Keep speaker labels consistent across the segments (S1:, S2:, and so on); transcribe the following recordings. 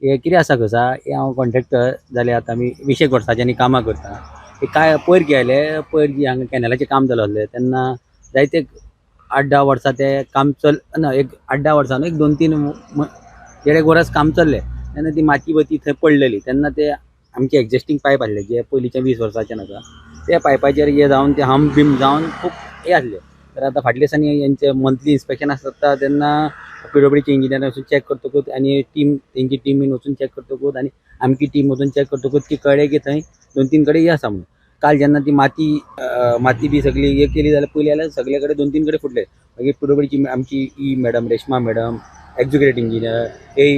S1: हे कितें आसा खंय आसा, हे हांव कॉन्ट्रॅक्टर जाल्यार आतां आमी 20 वर्सांच्यानी कामां करता. हे काय पयर कितें जालें, पयर जी हांगा कॅनलाचें काम चालू आसलें तेन्ना जायते 8-10 वर्सां तें काम चल ना, एक 8-10 वर्सां न्हू, एक 2-3 देड एक वरस काम चल्लें तेन्ना ती माती बती थंय पडलेली. तेन्ना ते आमचे एग्जिस्टींग पायप आसले जे पयलींच्या 20 वर्सांच्यान आसा, त्या पायपाचेर हे जावन ते हम्प बीम जावन खूब हे आसले. तर आतां फाटल्या दिसांनी हेंचे मंथली इन्स्पेक्शन आसता तेन्ना पीडब्ल्यूडीचे इंजिनियर वचून चॅक करतकूच आनी टीम तेंची टिमीन वचून चॅक करतकूच आनी आमची टीम वचून चॅक करतकूच ती कळ्ळें की थंय 2-3 कडेन हे आसा म्हणून. काल जेन्ना ती माती माती बी सगळी हे केली जाल्यार पयली जाल्यार सगळे कडेन 2-3 कडेन फुटले. मागीर पीडब्ल्यूडीची आमची E madam, Reshma madam, executive engineer A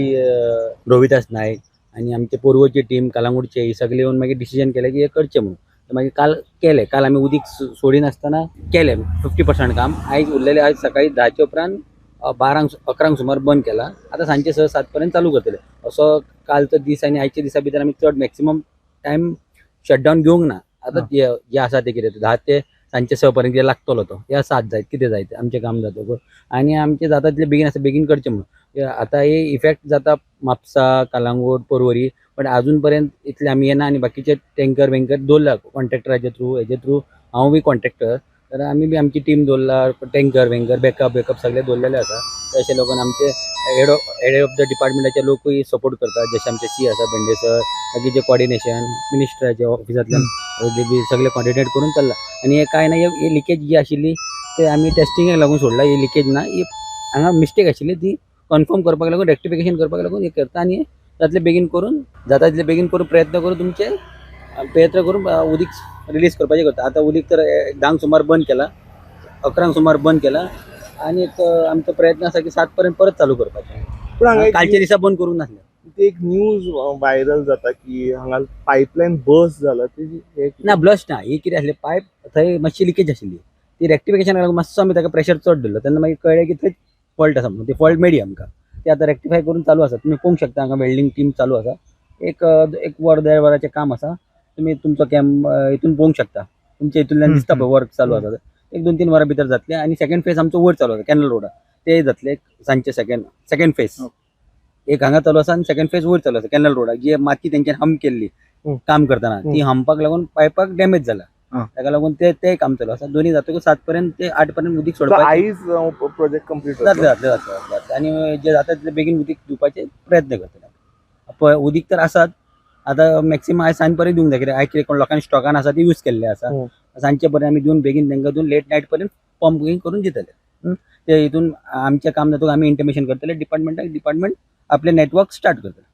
S1: Rohidas Naik आनी आमचे पोरवोची टीम, कलांगूटचे, ही सगळे येवन मागीर डिसिजन केलें की हें करचें म्हणून. तर मागीर काल केलें. काल आमी उदीक सोडिनासतना केलें 50% काम. आयज उरलेलें आयज सकाळी 10च्या उपरांत 12क 11क सुमार बंद केला. आतां सांजचे 6-7 पर्यंत चालू करतले. असो कालचो दीस आनी आयच्या दिसा भितर आमी चड मॅक्सिमम टायम शटडावन घेवंक ना. आतां जे आसा ते कितें 10 ते सांजचे 6 पर्यंत कितें लागतलो तो या 7 जायत कितें जायत आमचें काम जातकूच आनी आमचें जाता तितलें बेगीन आसा बेगीन करचें म्हणून. आतां हे इफेक्ट जाता म्हापसा, कलांगूट, पर्वरी, पण अजून पर्यंत इतले आमी येना. आनी बाकीचे टेंकर वेंकर दवरला कॉन्ट्रॅक्टराचे थ्रू, हेजे थ्रू. हांव बी कॉन्ट्रॅक्टर, तर आमी बी आमची टीम दवरला, टेंकर वेंकर बॅकअप बॅकअप सगळे दवरलेले आसा. तशें लोकान आमचे हेड ऑफ the डिपार्टमेंटाचे लोकूय सपोर्ट करतात, जशे आमचे सी आसा भेंडे सर, बाकीचे कॉर्डिनेशन मिनिस्टराचे ऑफिसांतल्यान बी सगळे कॉर्डिनेट करून चल्ला. आनी हे कांय ना, हे लिकेज जी आशिल्ली ते आमी टेस्टिंगेक लागून सोडला. ही लिकेज ना, ही हांगा मिस्टेक आशिल्ली, ती कन्फर्म करपाक लागून, रेक्टिफिकेशन करपाक लागून हे करता. आनी जातले बेगीन करून, जाता तितले बेगीन करून प्रयत्न करून तुमचे प्रयत्न करून उदीक रिलीज करपाचें करता. आतां उदीक तर 10क सुमार बंद केला, 11क सुमार बंद केला आनी एक आमचो प्रयत्न आसा की 7 पर्यंत परत चालू करपाचें.
S2: पूण हांगा एक
S1: कालच्या दिसा बंद करूंक नासलें.
S2: ते एक न्यूज व्हायरल जाता की हांगा पायपलायन बर्स्ट जाला, ती
S1: ना, ब्लश ना. ही कितें आसलें, पायप थंय मातशी लिकेज आशिल्ली, ती रेक्टिफिकेशनाक लागून मातसो आमी ताका प्रेशर चड दिलो तेन्ना मागीर कळ्ळें की थंय फॉल्ट आसा म्हणून. ती फॉल्ट मेळ्ळी आमकां, ती आतां रेक्टिफाय करून चालू आसा. तुमी पळोवंक शकता हांगा वेल्डींग टीम चालू आसा. एक एक वर देड वराचें काम आसा. तुमी तुमचो कॅम हितून पळोवंक शकता, तुमच्या हितूंतल्यान दिसता पळय वर्क चालू आसा. एक 2-3 वरां भितर जातलें. आनी सेकंड फेज आमचो वयर चालू आसा कॅनल रोडार, ते जातले सांजचे. सेकंड सेकंड फेज एक हांगा चालू आसा आनी सेकंड फेज वयर चालू आसा कॅनल रोडार. जी माती तेंच्यानी हम्प केल्ली काम करतना, ती हंपाक लागून पायपाक डॅमेज जाला, ताका लागून ते ते काम चालू आसा. दोन्ही जातकूच 7 पर्यंत ते 8 पर्यंत उदीक सोडपाचें.
S2: आयज प्रोजेक्ट कंप्लीट
S1: जातलें जातलें जातलें जातलें. आनी जे जाता तितले बेगीन उदीक दिवपाचे प्रयत्न करतले. पळय उदीक तर आसात आतां मॅक्सिमम आयज सांज पर्यंत दिवंक जाय, कित्याक आयज कितें कोण लोकांनी स्टॉकान आसा ती यूज केल्ले आसा. सांजचे पर्यंत आमी दिवन बेगीन तांकां दिवन लेट नायट पर्यंत पंप करून दितले. ते हितून आमचें काम जातकूच आमी इंटिमेशन करतले डिपार्टमेंटाक, डिपार्टमेंट आपलें नेटवर्क स्टार्ट करतले.